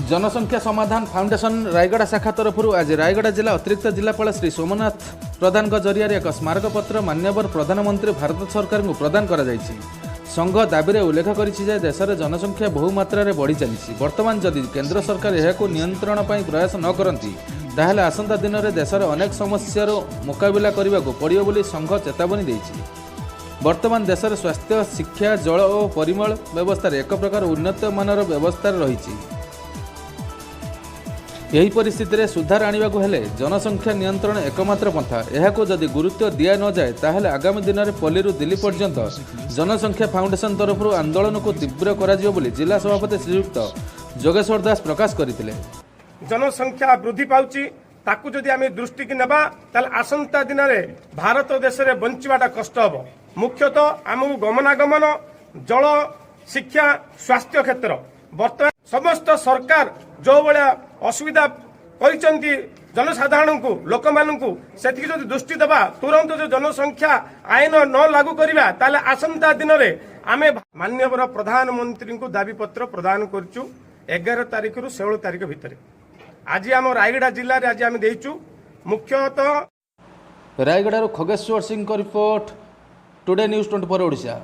ଜନସଂଖ୍ୟା ସମାଧାନ ଫାଉଣ୍ଡେସନ ରାୟଗଡ଼ା ଶାଖା ତରଫରୁ ଆଜି ରାୟଗଡ଼ା ଜିଲ୍ଲା ଅତିରିକ୍ତ ଜିଲ୍ଲାପାଳ ଶ୍ରୀ ସୋମନାଥ ପ୍ରଧାନଙ୍କ ଜରିଆରେ ଏକ ସ୍ମାରକପତ୍ର ମାନ୍ୟବର ପ୍ରଧାନମନ୍ତ୍ରୀ, ଭାରତ ସରକାରଙ୍କୁ ପ୍ରଦାନ କରାଯାଇଛି। ସଂଘ ଦାବିରେ ଉଲ୍ଲେଖ କରିଛି ଯେ ଦେଶରେ ଜନସଂଖ୍ୟା ବହୁ ମାତ୍ରାରେ ବଢ଼ି ଚାଲିଛି। ବର୍ତ୍ତମାନ ଯଦି କେନ୍ଦ୍ର ସରକାର ଏହାକୁ ନିୟନ୍ତ୍ରଣ ପାଇଁ ପ୍ରୟାସ ନ କରନ୍ତି, ତାହେଲେ ଆସନ୍ତା ଦିନରେ ଦେଶରେ ଅନେକ ସମସ୍ୟାର ମୁକାବିଲା କରିବାକୁ ପଡ଼ିବ ବୋଲି ସଂଘ ଚେତାବନୀ ଦେଇଛି। ବର୍ତ୍ତମାନ ଦେଶରେ ସ୍ୱାସ୍ଥ୍ୟ, ଶିକ୍ଷା, ଜଳ ଓ ପରିମଳ ବ୍ୟବସ୍ଥାରେ ଏକ ପ୍ରକାର ଉନ୍ନତ ମାନର ବ୍ୟବସ୍ଥା ରହିଛି। ଏହି ପରିସ୍ଥିତିରେ ସୁଧାର ଆଣିବାକୁ ହେଲେ ଜନସଂଖ୍ୟା ନିୟନ୍ତ୍ରଣ ଏକମାତ୍ର ପନ୍ଥା। ଏହାକୁ ଯଦି ଗୁରୁତ୍ୱ ଦିଆ ନଯାଏ, ତାହେଲେ ଆଗାମୀ ଦିନରେ ପଲ୍ଲୀରୁ ଦିଲ୍ଲୀ ପର୍ଯ୍ୟନ୍ତ ଜନସଂଖ୍ୟା ଫାଉଣ୍ଡେସନ ତରଫରୁ ଆନ୍ଦୋଳନକୁ ତୀବ୍ର କରାଯିବ ବୋଲି ଜିଲ୍ଲା ସଭାପତି ଶ୍ରୀଯୁକ୍ତ ଯୋଗେଶ୍ୱର ଦାସ ପ୍ରକାଶ କରିଥିଲେ। ଜନସଂଖ୍ୟା ବୃଦ୍ଧି ପାଉଛି, ତାକୁ ଯଦି ଆମେ ଦୃଷ୍ଟିକି ନେବା, ତାହେଲେ ଆସନ୍ତା ଦିନରେ ଭାରତ ଦେଶରେ ବଞ୍ଚିବାଟା କଷ୍ଟ ହେବ। ମୁଖ୍ୟତଃ ଆମକୁ ଗମନାଗମନ, ଜଳ, ଶିକ୍ଷା, ସ୍ୱାସ୍ଥ୍ୟ କ୍ଷେତ୍ର, ବର୍ତ୍ତମାନ ସମସ୍ତ ସରକାର ଯୋଉ ଭଳିଆ ଅସୁବିଧା କରିଛନ୍ତି ଜନସାଧାରଣଙ୍କୁ, ଲୋକମାନଙ୍କୁ, ସେତିକି ଯଦି ଦୃଷ୍ଟି ଦେବା, ତୁରନ୍ତ ଯୋଉ ଜନସଂଖ୍ୟା ଆଇନ ନ ଲାଗୁ କରିବା, ତାହେଲେ ଆସନ୍ତା ଦିନରେ ଆମେ ମାନ୍ୟବର ପ୍ରଧାନମନ୍ତ୍ରୀଙ୍କୁ ଦାବିପତ୍ର ପ୍ରଦାନ କରୁଛୁ 11 ତାରିଖରୁ 16 ତାରିଖ ଭିତରେ। ଆଜି ଆମ ରାୟଗଡ଼ା ଜିଲ୍ଲାରେ ଆଜି ଆମେ ଦେଇଛୁ ମୁଖ୍ୟତଃ। ରାୟଗଡ଼ାରୁ ଖଗେଶ୍ୱର ସିଂଙ୍କ ରିପୋର୍ଟ, ଟୁଡେ ନ୍ୟୁଜ୍ 24 ଓଡ଼ିଶା।